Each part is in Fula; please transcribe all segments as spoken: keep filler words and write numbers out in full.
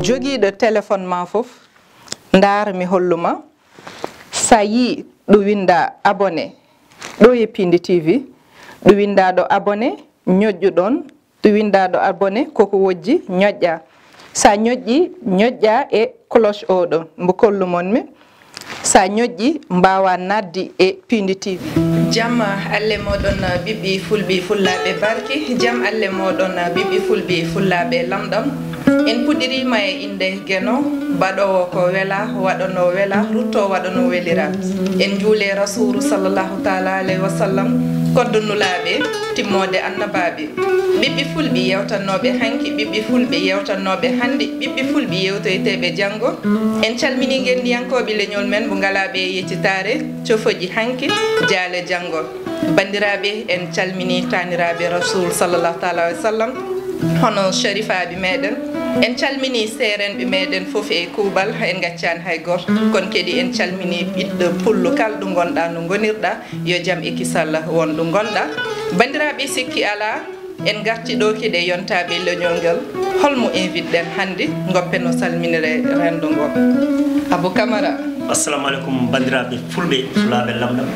Jogiiɗo téléphone ma fof, ndaar mi holluma. Sa yi ɗo winda abonné, ɗo e Pindi T V, ɗo winda ɗo abonné, ñoƴƴu ɗon, ɗo winda ɗo abonné, koko wojji, ñoƴƴa. Sa ñoƴƴi, ñoƴƴa e cloche oɗo, mbo kollu mon mi. Sa ñoƴƴi, mbawa naddi e Pindi T V. Jam alle moɗon, ɓiɓɓi fulɓi fullaɓe barki. Jam alle moɗon, ɓiɓɓi fulɓi fullaɓe lamɗam. En puɗɗirima e inde Geno, baɗowo ko wela, waɗano wela, rutto waɗano welira. En juule Rasuulu sallallahu taala alayhi wa sallam, koddo nulaaɓe, timmoode annabaaɓe. Ɓiɓɓi fulɓi yewtannooɓe hanki, ɓiɓɓi fulɓi yewtannooɓe hannde, ɓiɓɓi fulɓi yewtoyteeɓe janngo. En calmini ngenndiyankooɓe leñol men mo ngalaaɓe e yeccitaare, cofoji hanki, jaale janngo. Banndiraaɓe, en calmini taaniraaɓe Rasuul sallallahu taala wa sallam, hono sharifaaɓe meɗen. En calmini seerenɓe meɗen fof e kuuɓal, en ngaccaani hay gooto. Kono kadi en calmini ɓiɗɗo pullo kala ɗo ngonɗa, no ngonirɗa, yo jam e kisal won ɗo ngonɗa. Banndiraaɓe, sikki alaa, en ngarti ɗo kadi e yontaaɓe leñol ngal. Holmo invite ɗen hannde? Ngoppeno salminire renndo ngo. Abou Camara. Assalamu aleykum, banndiraaɓe fulɓe, fulaaɓe lamɗam.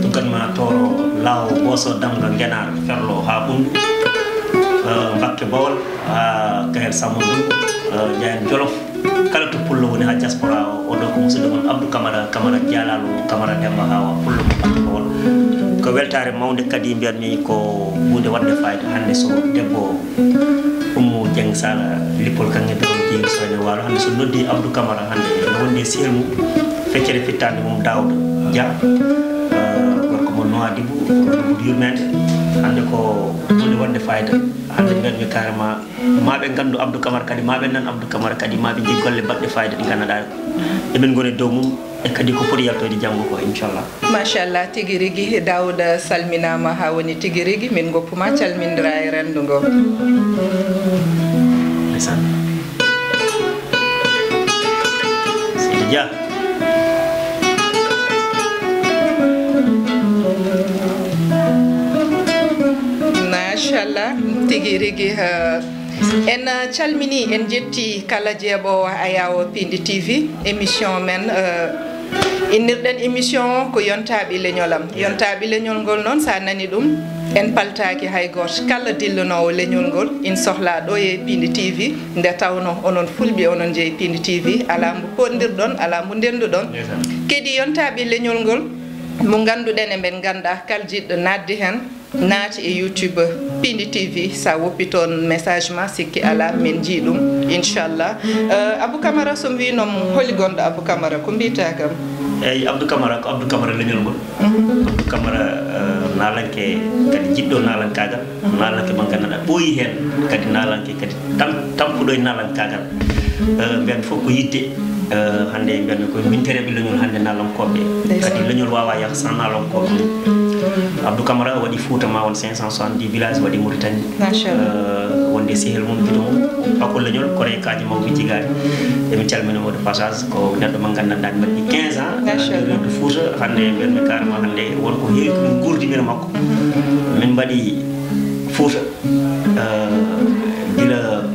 Tuggan ma Tooro, Laawo, Booso, Damga, Ngenaar, Ferlo haa Ɓunndu, eh, Mbakke Bawol, haa Gayel Sammo Ndungu, eh, Jaayen Jolof. Kala to pullo woni haa diaspora o, oɗo ko musidɗo mon Abdou Camara, Camara Dialalo, Camara Demba Hawa, pullo mo Mbakke Bawol. Ko weltaare mawnde kadi mbiyatmi ko huunde waɗde fayida hannde so debbo Ummu Jeng Sala Lippol Kaŋŋe Doro Jeeri Soyne Waalo hannde so noddi Abdou Camara hannde no wondi e sehil mum feccere fittaande mum Daouda Dia, eh, gorko mo Nouadhibou, gorko mo Yurmeende. Hannde ko huunde wonde fayida. Hannde mbiyatmi carrément, ma ɓe nganndu Abdou Camara kadi, ma ɓe nan Abdou Camara kadi, ma ɓe njii golle baɗɗe fayida ɗi ngannduɗaa emin ngoni e dow mum, e kadi ko foti yaltoyde janngo ko, inchallah. Machallah, tigi rigi, Daouda salminaama haa woni tigi rigi, min ngoppuma calmindira e renndo ngo. Ndeysaan. Seydi Dia. Machallah, tigi rigi, eh, en, eh, calmini, en jetti kala jeeɓoowo Ayawo Pindi T V, émission men, eh, innirɗen émission o ko Yontaaɓe Leñol Am. Yontaaɓe Leñol ngol noon, sa nani ɗum, en paltaaki hay gooto. Kala dillanoowo leñol ngol, in sohla ɗo e Pindi T V, nde tawno onon fulɓe, onon jeyi Pindi T V, alaa mbo poɗndirɗon, alaa mbo ndennduɗon. Ndeysaan. Kadi Yontaaɓe Leñol ngol, mo ngannduɗen e mben ngannda, kala jiɗɗo naatde heen, naati e YouTube Pindi T V, sa woppi toon message ma, sikki alaa, min njii ɗum, inchallah. Eh, Abou Camara, so mi wiino mo, holi gonɗo Abou Camara, ko mbiytaa kam? Eyi, Abdou Camara ko Abdou Camara leñol ngol. Mhm. Abdou Camara, eh, naalanke kadi jiɗɗo naalankaagal, mhm, naalanke mo ngannduɗaa ɓooyi heen, kadi naalanke kadi tam-, tampuɗo e naalankaagal. Eh, mbiyan fof ko yiɗde, eh, hannde mbiyan ko min tereɓe leñol hannde naalankooɓe. Ndeysaan. Kadi leñol waawaa yah sans naalankooɓe. Abdou Camara waɗi Fuuta ma won cinq cent soixante-dix villages, waɗi Mauritanie. Machallah. Eh, wonde sehil mum, giɗo mum, Pako Leñol, Koreykaji mawɓe jigaani. Emin calmina mo de passage, ko neɗɗo mo nganndanɗaa mi waɗi quinze ans, machallah, nder rewde Fuuta, hannde mbiyatmi carrément hannde won ko heewi ko min nguurdiniri makko. Min mbaɗi Fuuta, eh, gila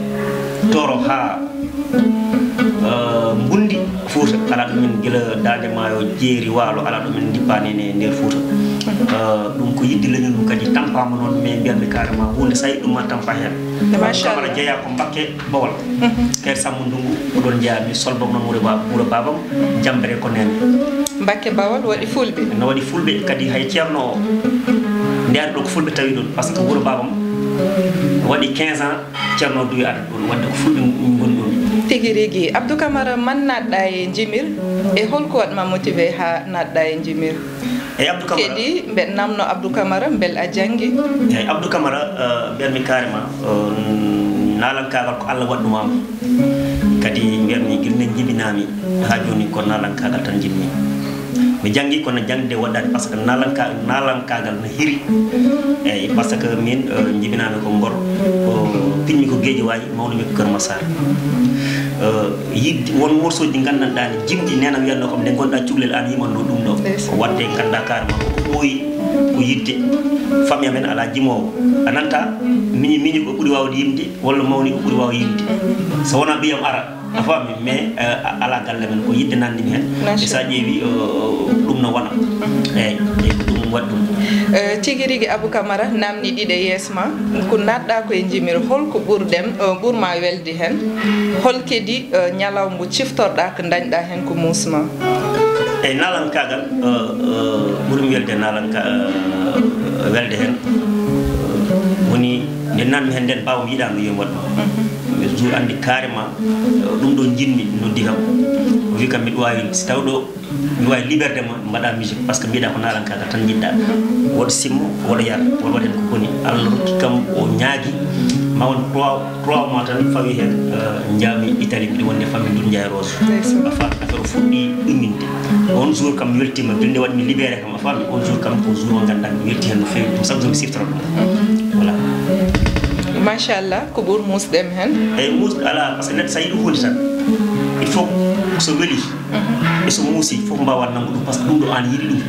Tooro haa Eh, Mbundi, Fuuta, alaa ɗo min gila Daande Maayo, Jeeri, Waalo, alaa ɗo min ndippaani e nder Fuuta. Eh, ɗum ko yiɗde leñol mum kadi tampaama noon, mais mbiyatmi carrément huunde so a yiɗi ɗum ma tampa heen. Machallah. Camara jeyaa ko Mbakke Bawol. Mhm. Kayre Sammo Ndungu, ko ɗoon njeyaa mi Solbok noon wuro ba-, wuro baabam, Jambere ko nene. Mbakke Bawol waɗi fulɓe. No waɗi fulɓe, kadi hay ceerno o, ndeer ɗo ko fulɓe tawi ɗoon, par ce que wuro baabam waɗi quinze ans, Ceerno Duuy Aada ɗoon, waɗde ko fulɓe ngoni ɗoon. Tigi rigi. Abdou Camara, man naatɗa e Njimir? E holko waɗma motivé haa naatɗa e Njimir? Eyi, Abdou Camara. Kadi, mbeɗa namno Abdou Camara, mbel a janngi? Eyi, Abdou Camara, eh, mbiyatmi carrément, eh, naalankaagal ko Allah waɗnuma am. Kadi mbiyatmi, gila nde njibinaami haa jooni ko naalankaagal tan njibmi. Mi janngi, kono jaŋde waɗaani, par ce que naalanka-, naalankaagal no hiri. Eyi, par ce que min, eh, njibinaami ko Ngor, ko, piɗmi ko Guédiawaye, mawnumi ko Kër Massar. Eh, yiɗde, won morceau ji nganndanɗaa ne jimɗi, neene am wiyatnoo kam, nde ngonɗaa cukalel aan yimatnoo ɗum ɗo. Ndeysaan. Waɗde nganndaa carrément ko ɓooyi ko yiɗde. Famille amen alaa jimoowo. A nanta, Miñi, miñi ko ɓuri waawde yimde, walla mawni ko ɓuri waawde yimde. So wonaa ɓiyam ara, a faami, mais, eh, a-, alaa galle men, ko yiɗde nanndi mi heen. E so a ƴeewi, eh, ɗum no wona. Eeyi, eeyi, ko ɗum waɗi ɗum. Eh, tigi rigi Abou Camara, naamni ɗiɗe yees ma, ko naatɗa ko e jimir, hol ko ɓurɗen, eh, ɓurma welde heen? Hol kadi, eh, ñalawma ciftorɗa ko dañɗa heen ko muusma? Eeyi, naalankaagal, eh, eh, ɓurmi welde naalanka-, eh, welde heen, eh, woni nde naatmi heen nden, baawam yiɗaano yo mi waɗ ɗum. Mais jour anndi carrément, eh, ɗum ɗo njiɗmi, noddi kam. O wi kam mbiɗa waawi, si taw ɗo mi waawi liberde ma, mbaɗa musique, parce que mbiɗa ko naalankaagal tan njiɗɗa. Woɗo simmo, woɗo yar, woɗo waɗ heen ko boni. Allah rokki kam, o ñaagi, ma won trois, trois mois tan fawi heen, eh, njaami Italie, mbiɗo wonde famille Doudou Ndiaye Rose. Ndeysaan. A faami, affaire o fuɗɗi ɗumminde. On jour kam mi weltiima, nde waɗmi libéré kam, a faami, on jour kam ko jour o ngannduɗaa mi welti heen no feewi, ɗum chaque jour mi siftora ɗum. Voilà. Machallah, ko ɓur muusde mi heen? Eeyi, muusde alaa, parce que neɗɗo so a yiɗi huunde tan, il faut so weli, e so muusi, fof mbaawaa nanngu ɗum, parce que ɗum ɗo aan yiɗi ɗum.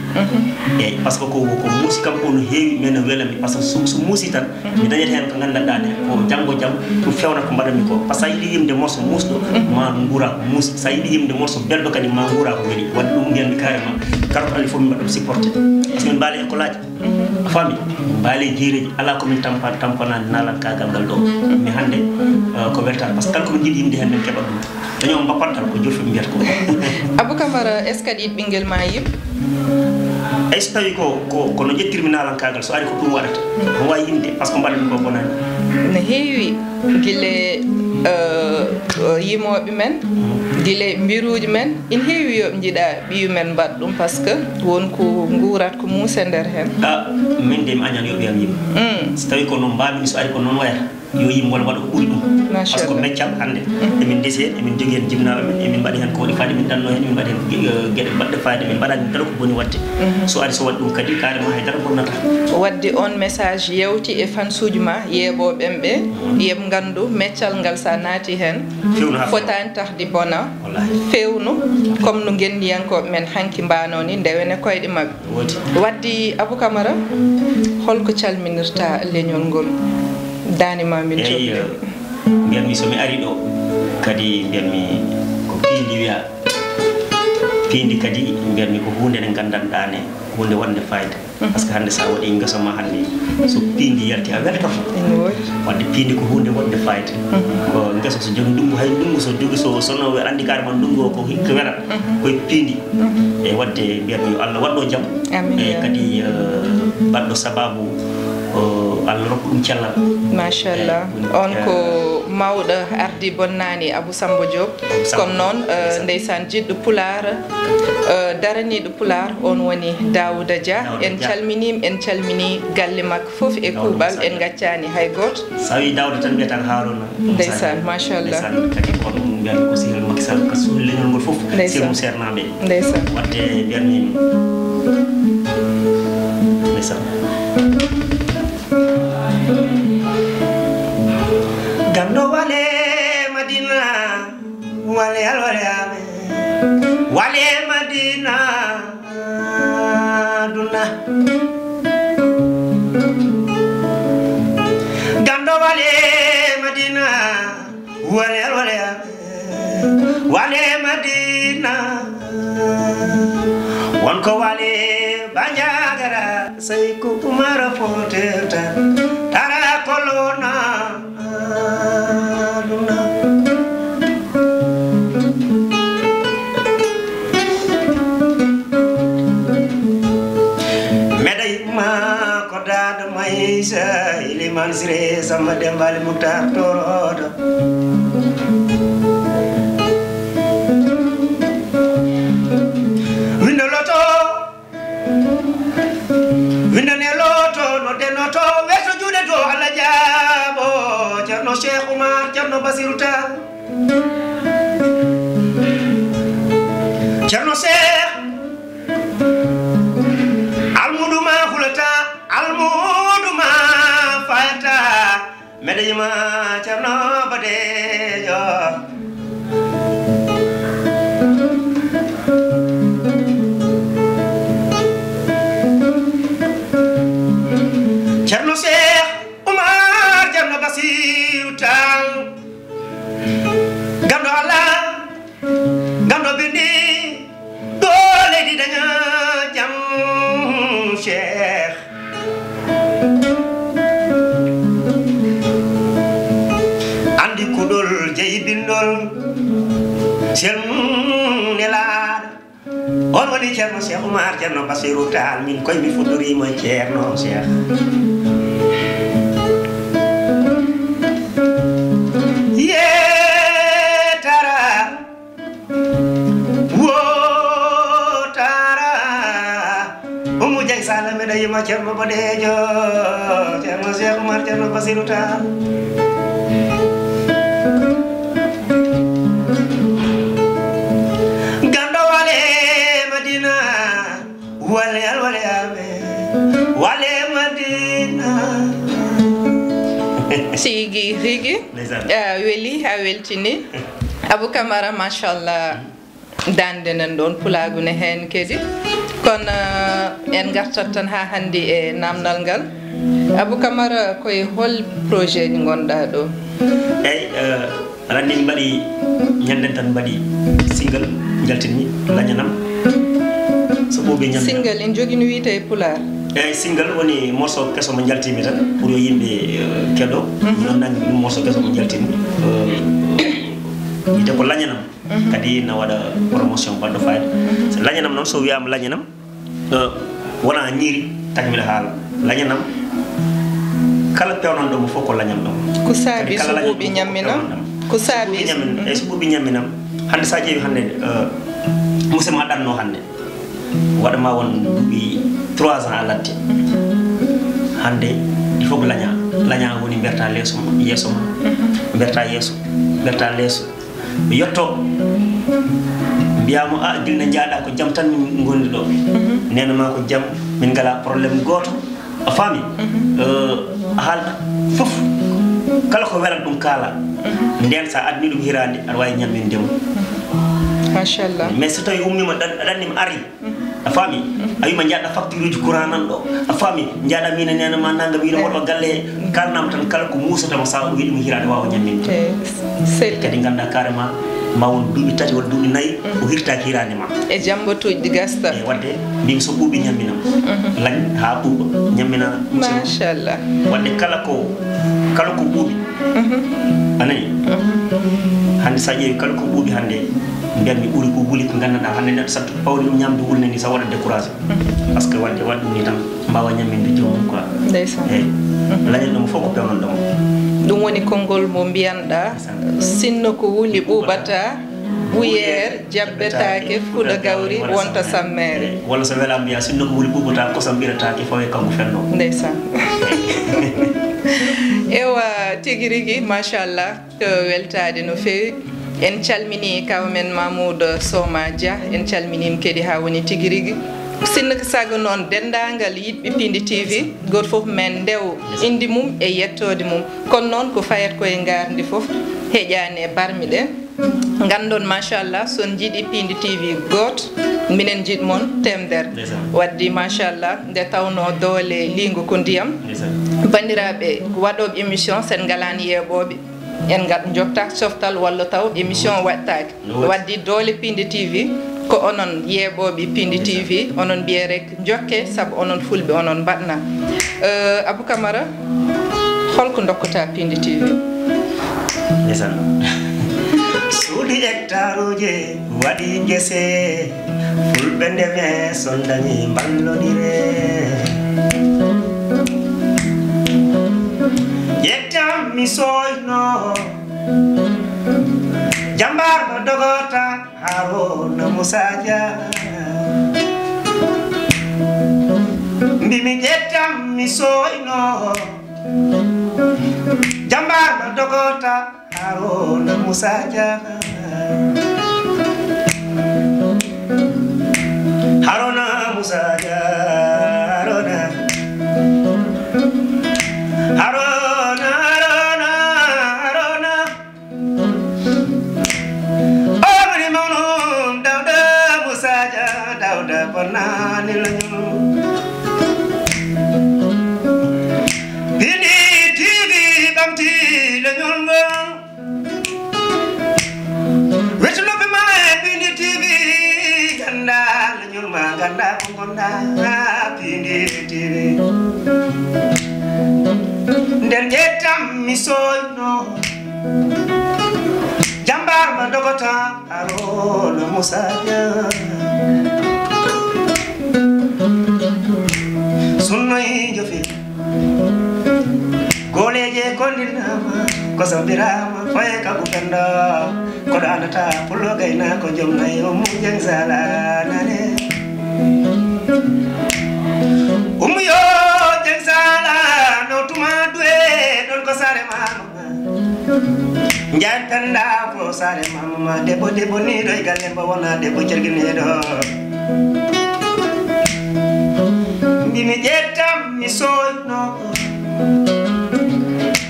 Eeyi, parce que ko, ko muusi kam ko no heewi, mais no welami, parce que so, so muusi tan, mi dañat heen ko nganndanɗaa nde, ko janngo jam, ɗum feewnat ko mbaɗanmi ko. Parce que a yiɗi yimde morso muusɗo, ma nguura ko muusi. So a yiɗi yimde morso belɗo kadi, ma nguura ko weli. Waɗi ɗum mbiyatmi carrément, kala ko alli fof min mbaɗa ɗum supporté. Parce que min mbaali école aji. A faami? Min mbaali jeereji. Alaa ko min tampa-, tampanaani naalankaagal ngal ɗo. Mais hannde, eh, ko weltaare. Parce que kala ko min njiɗi yimde heen, min keɓat ɗum. Dañoo mbappat tan ko joffi mbiyata ko. Abou Camara, est-ce que aɗa yiɗi ɓinngel ma yim? Eyi, so tawi ko, ko, ko no ƴettirmi naalankaagal, so ari ko ɗum waɗata. Omo waawi yimde, par ce que mbaɗanmi ko bonaani. No heewi gila, eh, yimooɓe men, gila mbiruuji men, ina heewi yo ɓe njiɗa ɓiyu men mbaɗa ɗum, par ce que won ko nguurat ko muusi e nder heen. Ah, min de mi añaani yo ɓiyam yim. Mm. So tawi ko no mbaami, so ari ko noon wayata. Yo yimɓe walla waɗa ko ɓuri ɗum. Par ce que ko meccal hannde. Emin ndesi heen, emin njogii heen jibinaaɓe men, emin mbaɗi heen ko waɗi fayda, min ɗanno heen, min mbaɗi heen ge-, eh, geɗe baɗɗe fayda, min mbaɗaani dara ko boni waɗde. So ari so waɗi ɗum kadi, carrément hay dara bonnata. Waɗde on message yewti e fansuuji ma, yeeɓooɓe ɓe, yeeɓe nganndu meccal ngal so a naati heen, feewna haa fotaani tahde bona. Wallaahi. Feewnu, comme no ngenndiyankooɓe men hanki mbaanoo ni, ndewene koyɗe maɓɓe. Woodi. Wadde Abou Camara, holko calminirta leñol ngol? Daani ma min. Eyi, coɓde. Mbiyatmi so mi ari ɗo, kadi mbiyatmi ko piindi wiya. Piindi kadi mbiyatmi ko huunde nde nganndanɗaa ne, huunde wonde fayda. Mhm. Par ce que hannde so a waɗi ngesa ma hannde, so piindi yalti a weltoto. Ene woodi. Wadde piindi ko huunde wonde fayda. Mhm. Ko ngesa so jogi ndungu, hay ndungu so jogi, so, so no anndi carrément ndungu o ko hikka welat. Mhm. Koye piindi. Mhm. E wadde mbiyatmi yo Allah waɗɗo jam. Amin, e ya. Kadi, eh, baɗɗo sababu, o, Allah rokku ɗum cellal. Machallah. Eh, on, eh, ko mawɗo ardi bonnaani, Abou Samba Diop. Abou Samba. Kono noon, eh, ndeysaan. Ndeysaan, jiɗɗo Pulaar, eh, daraniiɗo Pulaar, on woni Daouda Dia. Daouda Dia. En calminii mo, en calminii galle makko fof e kuuɓal, en ngaccaani hay gooto. So a wii Daouda tan mbiyata ko Harouna. Ndeysaan, machallah. Ndeysaan, kadi ko ɗum mbiyatmi ko sehil Macky Sall, ka suudu leñol ngol fof. Ndeysaan. Sehil mum seernaaɓe. Ndeysaan. Wadde mbiyatmi. Ndeysaan. Ganndo wale Madina, wale alwale ame. Wale Madina. Aduna. Ganndo wale Madina, wale, wale, wale Madina. Won ko wale Banjagara, Seyku Umar Fuuta Taal, tara kolona. Aduna. Meɗa yimma ko Daado Maysa, Iliman Sire, Samba Demba Ali Muktar Torodo. Windo loto. Windane looto, nodde nooto, weeso juuɗe to Allah jaabo. Ceerno Cheikh Oumar, Ceerno Basirou Tall. Ceerno Cheikh Almuudu ma hulata, Almuudu ma fayata. Meɗa yima Ceerno Badejo. Ceerno Cheikh Oumar Ceerno. Basiru Taal, ganndo Allah, ganndo binndi, ɗo leydi daña jam, Cheikh. Anndi kuɗol jeyi binndol, sel mum nelaaɗo. On woni Ceerno Cheikh Oumar, Ceerno Basiru Taal, min koye mi fuɗɗoriima Ceerno Cheikh. Yeetara, wootara, Umu Jeng Sala, meɗa yima Ceerno Boɗeejo, Ceerno Cheikh Oumar, Ceerno Basiru Taal. Ganndo wale Madina, wale al wale ame, wale Madina. Sigi, sigi. Ndeysaan. A weli, a weltini. Abou Camara, machallah. Dande nan ɗon pulaagu ne heen kadi. Kono, eh, en ngartat tan haa hannde e naamnal ngal. Abou Camara, koye hol projet ji ngonɗaa ɗo? Eyi, eh, aɗa anndi min mbaɗi ñannden tan mbaɗi single, njaltinmi, Lañanam. So ɓooɓi ñammi. Single, en jogii no wiyetee e pulaar? Eyi, single woni morceau keso mo njaltinmi tan pour yo yimɓe, eh, keɗo. Mhm. Noon nangi ɗum morceau keso mo njaltinmi. Eh, wiyetee ko Lañanam. Mhm. Kadi na waɗa promotion baɗɗo fayida. Mhm. So Lañanam noon, so wiyaama Lañanam, eh, wonaa ñiiri tagi mbiɗa haala. Lañanam, kala peewnanɗo mo fof ko lañanɗo mo. Ko saabi so ɓuuɓi ñamminam? Ko saabi so ɓuuɓi ñammin-, mhm, eyi, so ɓuuɓi ñamminam. Hannde so a ƴeewi hannde, eh, musidɗo ma ɗanno hannde. Waɗa ma won duuɓi trois ans a ladde. Mhm. Hannde, il faut ko laña. Laña woni mberta leeso ma, yeeso ma. Mhm. Mberta yeeso, mberta leeso. Yetto, mbiyaa mo, "A, gila no njaaɗaa, ko jam tan min ngondi ɗo." Mhm. Neena ma ko jam, min ngalaa problème gooto. A faami? Mhm. Eh, a haalta fof. Kala ko welat ɗum kaala. Mhm. Ndeen so a addani ɗum hiraande, aɗa waawi ñamminde mo. Mhm. Machallah. Mais so tawi ummiima, ɗan-, ɗannima ari, a faami? A wiima, "Njaaɗa facture uji courant nan ɗo." A faami? "Njaaɗa min e neene ma nannga, mi ina woɗɗo galle he." Kaalnama tan kala ko muusata mo, so a yiɗi mo hiraade, waawa ñamminde. Eyi, selli. Kadi ngannda carrément, ma won duuɓi tati walla duuɓi nayi, o hirtaaki hiraande ma. E jambotuuji ɗi gasta. Eyi, wadde mbimi so ɓuuɓi ñamminam. Mhm. Lañ haa ɓuuɓa, ñammina musidɗo. Machallah. Wadde kala ko, kala ko ɓuuɓi. Mhm. A nani? Mhm. Hannde so a ƴeewi kala ko ɓuuɓi hannde, mbiyatmi ɓuri ko wuli ko nganndanɗaa hannde neɗɗo sattu pawri ɗum ñamde wulnani sa waɗa découragé. Mhm. Parce que wadde waɗ ɗum ni tan mbaawa ñamminde joomum quoi. Ndeysaan. Eyi. Mhm. Lañan ɗum fof ko pewnanɗo mo. Ɗum woni konngol mo mbiyanɗaa, ndeysaan, sinno ko wuli ɓuuɓata, ɓuuyeer jabbetaake, fuɗa gawri wonta sammeere. Eyi. Walla so welaama mbiyaa, sinno ko wuli ɓuuɓata, kosam ɓirataake, fawee kanko fenno. Ndeysaan. Ewa, tigi rigi, machallah. Ko weltaade no feewi. En calminii kaaw men Mamoudou Soma Dia, en calminii mo kadi haa woni tigi rigi. Sinno ko sago noon, denndaangal yiɗɓe Piindi T V, gooto fof men ndew innde mum e yettoode mum. Kono noon, ko fayata ko e ngarndi fof, heƴaani e barmi ɗen. Nganndon, machallah, so on njiɗi Piindi T V gooto, minen njiɗ mon teemedere. Ndeysaan. Wadde, machallah, nde tawnoo doole liingu ko ndiyam. Ndeysaan. Banndiraaɓe waɗooɓe émission, so en ngalaani yeeɓooɓe, en ngat-, njoktaaki coftal walla taw émission waɗtaaki. No waɗi. Wadde doole Piindi T V, ko onon yeeɓooɓe Piindi T V, onon mbiyee rek njokke, sabu onon fulɓe onon mbaɗna. Euh, Abou Camara, holko ndokkotaa Piindi T V? Ndeysaan. Suudu hectaruuji waɗi gese, fulɓe ndeme, so ndañi mballonire. Ƴettam mi sooyno, jambaar mo dogota, Haruna Musa Dia. Mbi mi ƴettam mi sooyno, jambaar mo dogota, Haruna Musa Dia. Haruna Musa Dia, Haruna. Haruna, Haruna, Haruna. O woni mawnum Dawda Musa Dia, Dawda bonnani lañum. Piindi T V Ɓamti leñol ngol. Wetu noppi ma e Pindi T V. Ganda leñol ma, ganda ko gonda Pindi T V. Nder ƴettam mi soyno. Jambar ma dogota Haruna Musa Dia. Sunnoy jofi. Gooleeje kondinama, ko sambirama, faye ka gufenda. Ko ɗanata, pullo gayna, ko jom nayo, mum jeng sala nane. Ummi yo jeng sala, no tuma duwe, ɗon ko sare mama. Njaay penda ko sare mama, debbo, debbo ni ɗo e galle mbo wona debbo cergineɗo. Mbimi ƴettam mi soyno.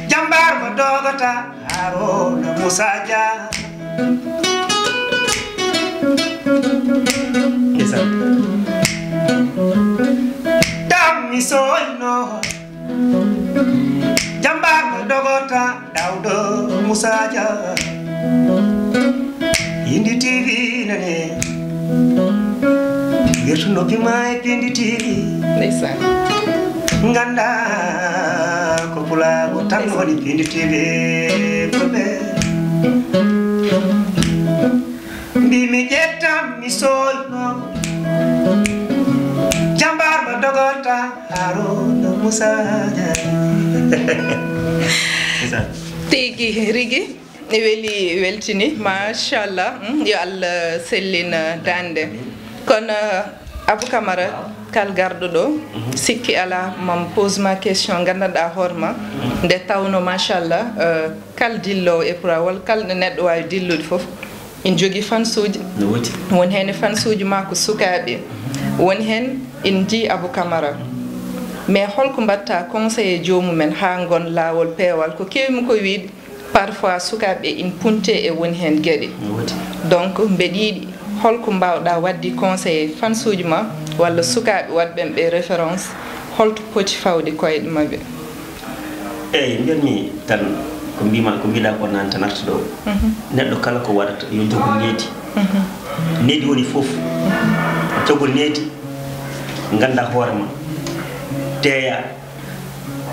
Jambar mo dogota Haruna Musa Dia. Ndeysaan. Tam mi soyno. Jambar mo dogota Dawdo Musa Dia. Pindi T V nane. Wertu noppi ma e Pindi T V. Ndeysaan. Ganda ko pulaagu tan woni Pindi T V fulɓe. Mbimi ƴettam mi soyno. Jambar mo dogota Haruna Musa Dia. Ndeysaan. Tigi rigi. Weli, weltini, machallah. Mm, yo Allah sellin, uh, dande. Kono, uh, Abou Camara, kal garɗo ɗo, sikki ala, mam pose ma question, gandanɗa hoore ma. Nde tawno, machallah, uh, kal dillowo e pura walla kal ɗo neɗɗo wawi dillude fof, ina jogui fansuji. No woti. Won hen e fansuji ma ko sukaɓe. Won hen ina jii Abou Camara. Mais holko mbatta conseillé jomumen ha gon lawol peewal? Ko kewmi ko wiide, parfois sukaɓe ina punte e won hen gueɗe. No woti. Donc mbeɗa yiiɗi holko mbawɗa wadde conseillé fansuji ma walla sukaɓe wadɓe ɓe référence, holto poti fawde koyɗe mabɓe? Eyyi, mbiyatmi tan ko mbima, ko mbiɗa ko nane tan artude o. Mhm. Neɗɗo kala ko waɗata yo jogo needi. Mhm. Needi woni fof. Jogo needi, ganda hoore ma, teeya,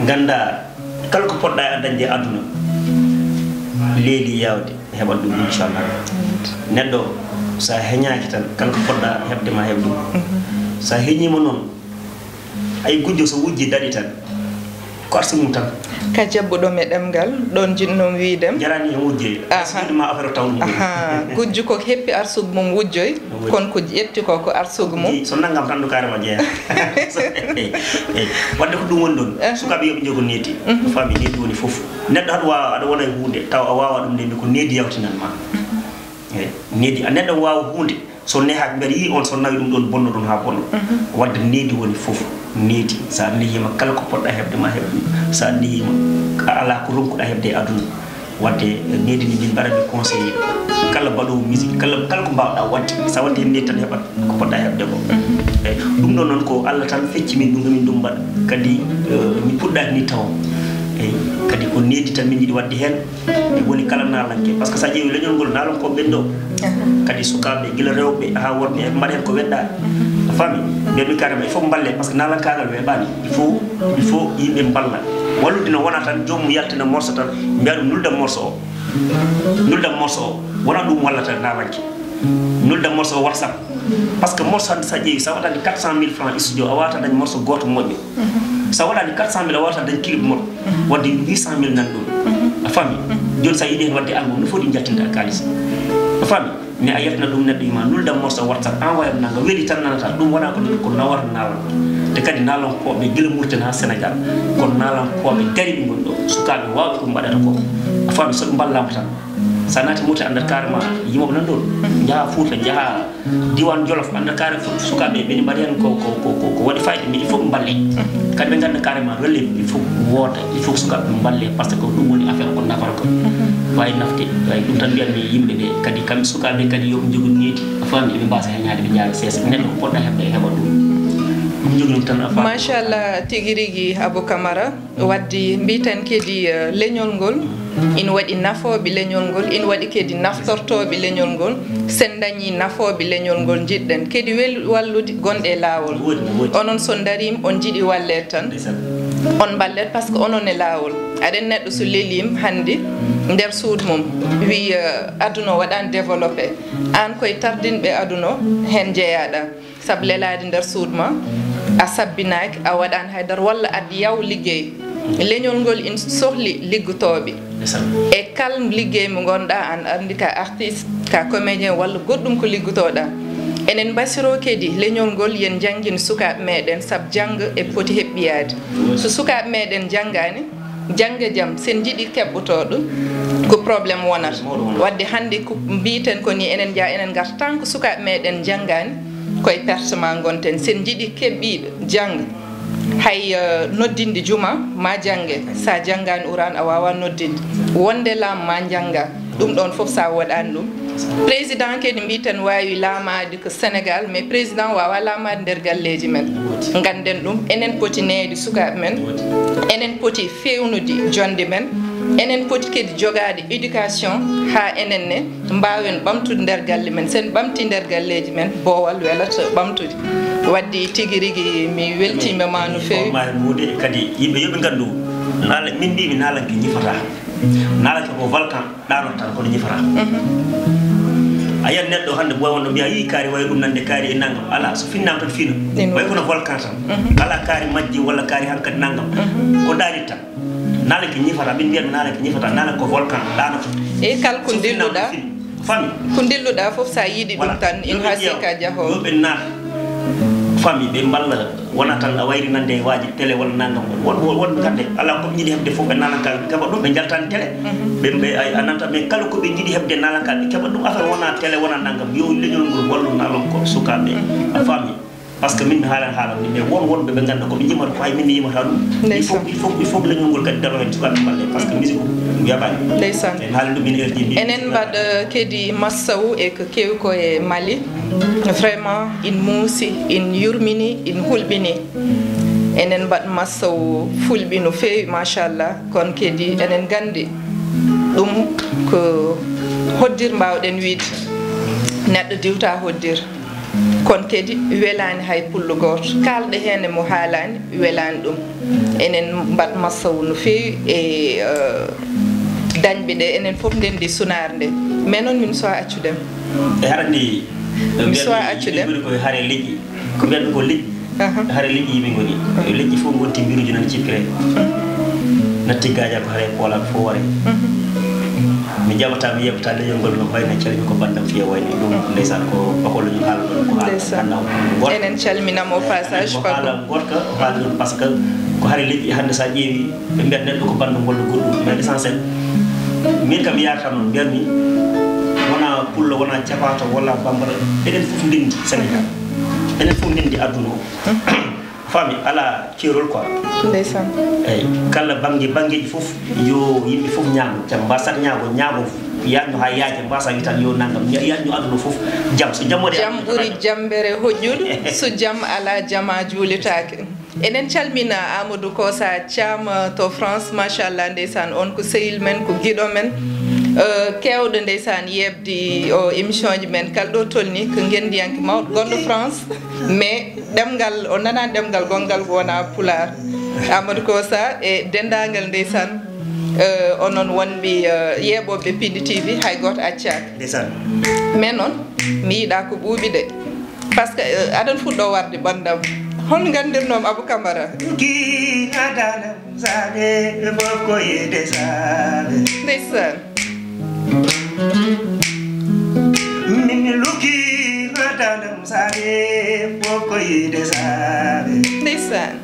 ganda kala ko poɗɗa e dañde e aduna, leeli yawde heɓat ɗum, inchallah. Neɗɗo sa heñaki tan, kala ko poɗɗa heɓde ma heɓ ɗum. Mhm. Sa heñima noon, ay gujjo so wujji daɗi tan, ko arsugu mum tan. Ka jabbuɗo mi ɗemgal, ɗon jiɗnoo wiide. Jarani e wujje. Aha. So jiɗma affaire o taw ɗum woni. Aha. Gujjo ko heppi arsugu mum wujjoy, no woni, kono ko ƴetti ko, ko arsugu mum. Jeyi, so nanngam tan, ɗo carrément jeeya. Eyi, eyi. Wadde ko ɗum woni ɗon. Aha. Sukaaɓe yo ɓe njogo needi. Mhm. Ko faami needi woni fof. Neɗɗo aɗa waawa, aɗa wona e huunde, taw a waawa ɗum nde, ko needi yawtinan ma. Mhm. Eyi, needi, a neɗɗo waawa huunde, so nehaaki, mbeɗa yi'i on, so nawi ɗum ɗon, bonno ɗon haa bonno. Mhm. Wadde needi woni fof. Needi, so a nehiima, kala ko poɗɗa heɓde, ma heɓ ɗum. So a nehiima, a alaa ko ronkuɗa heɓde e aduna. Wadde needi ndi, min mbaɗat mi conseillé, kala mbaɗoowo musique, kala, kala ko mbaawɗa wadde, so a waddi heen needi tan, heɓat ko poɗɗa heɓde ko. Mhm. Eyi, ɗum ɗon noon ko Allah tan fecci min ɗum, min ɗum mbaɗa. Kadi, eh, min puɗɗaaki ni tawa. Eyi, kadi ko needi tan min njiɗi wadde heen. E woni kala naalanke, par ce que so a ƴeewi leñol ngol, naalankooɓe ɓen ɗo. Aha. Kadi sukaaɓe, gila rewɓe haa worɓe, mbaɗa heen ko weɗɗaani. Mhm. A faami? Mbiyanmi carrément, il faut mballe, par ce que naalankaagal weeɓaani. Il faut, il faut yimɓe mballa. Wallude no wona tan joomum yaltina morceau tan, mbiya ɗum nulda morceau o. Nulda morceau o. Wona ɗum wallata naalanke. Nulda morceau o WhatsApp. Par ce que morceau hannde so a ƴeewi, so a waɗani quatre cent mille francs studio, a wawata dañ morceau gooto moƴƴo. Mhm. So a waɗani quatre cent mille, a wawata dañ clip moƴƴo. Mhm. Wadde huit cent mille nan ɗum. Mhm. A faami? Mhm. Jooni so a yiɗi heen wadde album, no foti njaltinta kaalis. A faami? Mais a yaltina ɗum neɗɗo ima, nulda morceau WhatsApp, envoyé mo nanga, weli tan nanata. Ɗum wona ko ɗum, ko nawata naalan. Te kadi naalankooɓe gila Mauritanie haa Sénégal, ko naalankooɓe dariiɓe ngoni ɗo. Sukaaɓe waawɓe ko mbaɗata ko. A faami? So ɓe mballama tan. So a naati Mauritanie, anndat carrément yimooɓe nan ɗon. Njaha Fuuta, njaha diiwaan Jolof, anndat carrément fof sukaaɓe ɓe ne mbaɗi heen ko, ko, ko, ko, ko waɗi fayida, mais il faut ɓe mballe. Kadi ɓe ngannda carrément relève, il faut wooda, il faut sukaaɓe ɓe mballe, par ce que ɗum woni affaire ko nafata ko. Wawi nafde, wawi ɗum tan mbiyatmi yimɓe ɓe, kadi kamɓe sukaaɓe kadi yo ɓe njogo needi, a faami, eɓe mbasa heñade, ɓe jaaɓe seesa, neɗɗo ko poɗɗa heɓde, heɓa ɗum. Ɗum jogi ɗum tan a faami. Machallah, tigi rigi Abou Camara. Wadde mbiiten kadi, eh, leñol ngol, ina waɗi nafooɓe leñol ngol, ina waɗi kadi naftortooɓe leñol ngol. Sen dañii nafooɓe leñol ngol, njiɗɗen kadi wel-, wallude gonɗe e laawol. Woodi, woodi. Onon so ndariima, on njiɗi walleede tan. Ndeysaan. On mballet par ce que onon e laawol. Aɗen neɗɗo so leliima hannde nder suudu mum, wiyi, eh, aduna o waɗaani développé. Aan koye tardinɓe aduna o heen njeyaaɗaa. Sabu lelaade nder suudu ma, a sabbinaaki, a waɗaani hay dara, walla aɗa yaw liggey. Leñol ngol ina sohli liggotooɓe. Ndeysaan. E kal liggey mo ngonɗaa, aan anndi ka artiste, ka comédien, walla goɗɗum ko liggotoɗaa. Enen mbasiroo kadi leñol ngol, yen njanngin sukaaɓe meɗen, sabu janngo e poti heɓɓiyaade. So sukaaɓe meɗen njanngaani, janngo e jam, sen njiɗi keɓɓotooɗo, ko problème wonata. Mawɗo wonata. Wadde hannde ko mbiiten ko ni, enen njaha, enen ngarta, tant que sukaaɓe meɗen njanngaani, koye pertement ngonten. Sen njiɗi keɓɓiiɗo jannga, hay, eh, noddinde juma ma jannge, sa janngaani Quraan a waawaa noddinde. Wonde laam ma njannga, ɗum ɗoon fof sa waɗaani ɗum. Président kadi mbiiten waawi laamaade ko Sénégal, mais président waawaa laamaade nder galleeji men. Ngannden ɗum, enen poti neede sukaaɓe men, enen poti feewnude jonnde men, enen poti kadi jogaade éducation haa enen ne mbaawen ɓamtude nder galle men. Sen ɓamti nder galleeji men, boowal welata ɓamtude. Wadde tigi rigi mi weltiima ma no feewi. Ko ma muude kadi yimɓe yo ɓe nganndu, naala, min mbiimi naalanke ñifataa. Naalanke ko volcan, ɗaanoto tan, kono ñifataa. Mhm. A yiyat neɗɗo hannde, boy wonɗo mbiya, "Yii, kaari wayi ɗum nande kaari e nanngam." Alaa, so finnaama tan fiina. Ɗin wayi kono volcan tan. Mhm. Alaa kaari majji walla kaari hankadi nanngam. Mhm. Ko ɗaanit tan. Naalanke ñifataa, min mbiyan naalanke ñifataa, naalanke ko volcan, ɗaanoto. E kala ko so finnaama dilluɗaa, tan fiina. Fami. Ko dilluɗaa fof, sa yiɗi ɗum tan, ina haasi ka jahoowo. Yo ɓe naat. Fami, ɓe mballa, wona tan a wayri nande e waaji télé walla nanngam. Won, won, won ɓe ngadde, alaa ko ɓe njiɗi heɓde fof, ɓe naalanka, ɓe keɓa ɗum, ɓe njaltaani télé. Mhm. Ɓe, ɓe, ay, a nanta, mais kala ko ɓe njiɗi heɓde naalanka, ɓe keɓa ɗum. Affaire wona télé, wona nanngam. Yo leñol ngol wallu naalon ko sukaaɓe. Mhm. A faami? Par ce que min mi haalan haalam ni, mais won wonɓe ɓe ngannda ko ɓe njimata ko hay min mi yimata ɗum. Il faut, ndeysaan, il faut, il faut que leñol ngol kadi daro heen sukaaɓe mballe, par ce que musique o yaɓaani. Ndeysaan. En haali ɗum min R D B. Enen mbaɗa kadi massawu e ko kewi ko e Mali. Vraiment, in muusi, in yurmini, in hulɓini. Enen mbaɗ massawu fulɓe no feewi, machallah. Kono kadi enen nganndi ɗum ko hoddir mbaawɗen wiyde. Neɗɗo diwta hoddir. Kono kadi welaani hay pullo gooto. Kaalɗe heen e mo haalaani, welaani ɗum. Enen mbaɗ massawu no feewi e, eh, dañɓe ɗe. Enen fof ndenndi sunaare nde. Mais noon min suwaa accude mo. E harande mi suwaa accude mo. Koye hare leƴƴi. Ko mbiyatmi ko leƴƴi. Aha. Hare leƴƴi yimɓe ngoni. Aha. Leƴƴi fof ngonti mbiruuji noon cikkere. Natti gaaja ko hare poolal fof ware. Mhm. Mi jaɓata, mi yeɓata leñol ngol no hoyna calmi ko banndam fiya wayni ɗum. Mhm. Ndeysaan ko bakolo ñu haala ɗon ko haala. Ndeysaan. Ganda ko. Enen calminamo passage ko haala gotka o haali ɗum par ce que ko hare leƴƴi hannde sa ƴeewi ɓe mbiyat neɗɗo ko banndam walla goɗɗum. Mais l'essentiel min kam mi yarata noon mbiyatmi wona pullo wona capato walla bambara eɗen fof ndenndi Sénégal. Enen fof ndenndi aduna o. Fami, ala ceerol quoi. Ndeysaan. Eyyi, kala bannge, banngeeji fof, yo yimɓe fof ñaam jam, mbasat ñaago, ñaago yaajno haa yaaja, mbasa wi tan yo nanngam, ya-, yaajno aduna fof, jam. So jam waɗi jam aduna ɓuri jam. Jambere hoƴƴuɗo, so jam ala, jama juulitaake. Eɗen calmina Amadou Kosa Thiam to France, machallah, ndeysaan, on ko sehil men, ko giɗo men, eh, keewɗo, ndeysaan, yeeɓde o émission ji men, kala ɗo tolni, ko ngenndiyanke mawɗo, gonɗo France, mais ɗemngal, o nanaani ɗemngal gonngal ko wona Pulaar. Amadou Kosa e denndaangal, ndeysaan, eh, onon wonɓe, eh, yeeɓooɓe Pindi T V, hay gooto accaaka. Ndeysaan. Mais noon, mi yiɗaa ko ɓuuɓi de. Par ce que, eh, aɗon fuɗɗo warde banndam. Hol nganndirnoom Abou Camara? Ki adana. Saabe fof ko yiide saabe. Ndeysaan. Min mi lukki no tawdam saabe fof ko yiide saabe. Ndeysaan.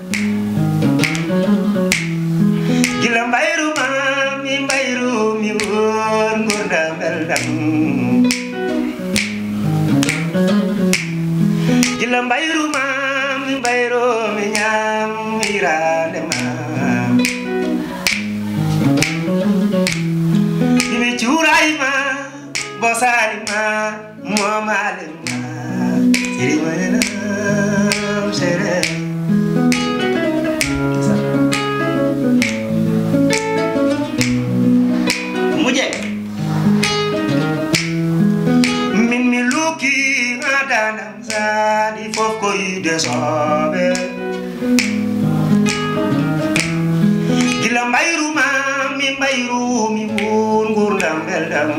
Gila mbayru ma, mi mbayru, mi won ngurnda beldam. Gila mbayru ma, mi mbayru, mi ñaam hiraande ma. Mi cuuraay ma, bosaali ma, moomaale ma. Siri ma enam sere. De sooɓe. Gila mbayru ma mi mbayru mi won ngurdam belɗam.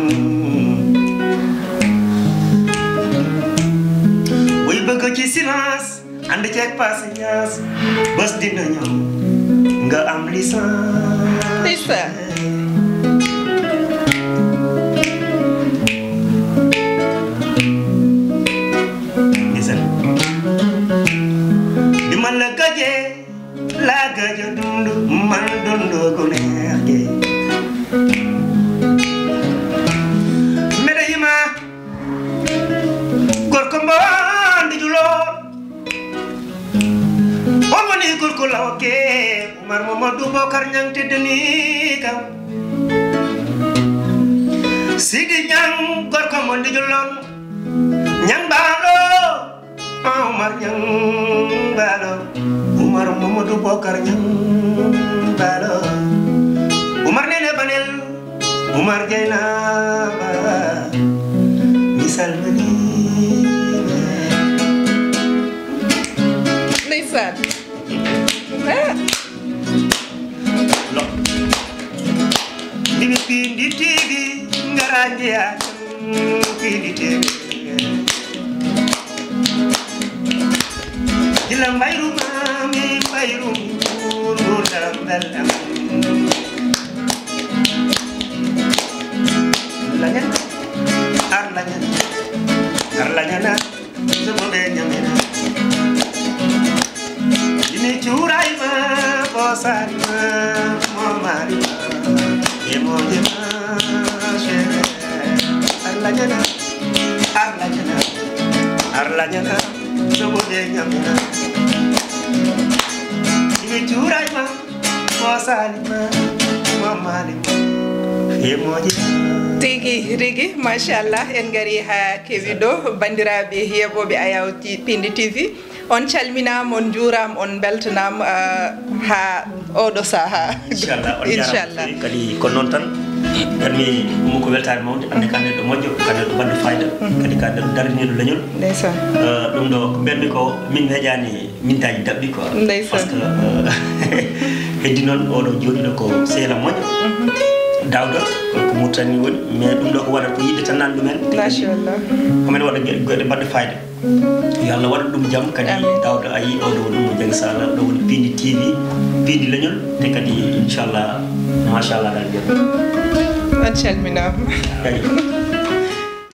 Wuy bëgg ci silence ànd ceeg patience. Bés dina ñëw nga am licence. Ndeysaan. Ndeysaan. Bi ma la gëjee la gëj a dund man dund gu neex gi. Mbede yi ma góor ko mboon di juloo. On woni gorko law ke Umar Mamadou Bokar Ñang teddani kam. Sidi Ñang gorko mo ndi julon. Ñang baalo. Umar Ñang baalo. Umar Mamadou Bokar Ñang baalo. Umar Nene Banel. Umar Jeynaba. Mi salmini. Ndeysaan. Ah. Lo. Ndimi pindi T V ngara njeya pindi T V. Gila mbayru mami mbayru murmur dalam dalam. Lañana ar lañana ar lañana. Sobo ɓe ñamina. Ini cuurayma ɓoosarima momarima e mojema chere. Arlañana arlañana arlañana. Sobo ɓe ñamina. Ini cuurayma. Tigi rigi, machallah, en ngari ha kewi ɗo. Bandiraɓe yeɓoɓe Ayaw Pindi T V, on calminama, on juurama, on beltanama, ah, ha oɗo saaha. Inchallah, on jarama. Inchallah. Kadi ko noon tan. Garmi ɗum ko weltare mawde, ande ka neɗɗo moƴƴo, ka neɗɗo baɗɗo fayida, kadi ka neɗɗo daraniɗo leñol. Ndeysaan. Eh, ɗum ɗo ko mbiyanmi ko min heƴani. Min taji daɓɓi quoi. Ndeysaan. Parce que, euh, heddi noon oɗo jooɗiɗo ko sehla moƴƴo. Dawda ko Mauritanie woni, mais ɗum ɗo ko waɗata ko yiɗde tan nan ɗumen. Machallah. Ko men waɗa geɗe baɗɗe fayida. Yo Allah waɗan ɗum jam kadi. Amin. Dawda a yi oɗo woni mo Jang Sala, ɗo woni Pindi T V, Pindi leñol, te kadi inchallah, machallah dal bien. On calminama. Eyi.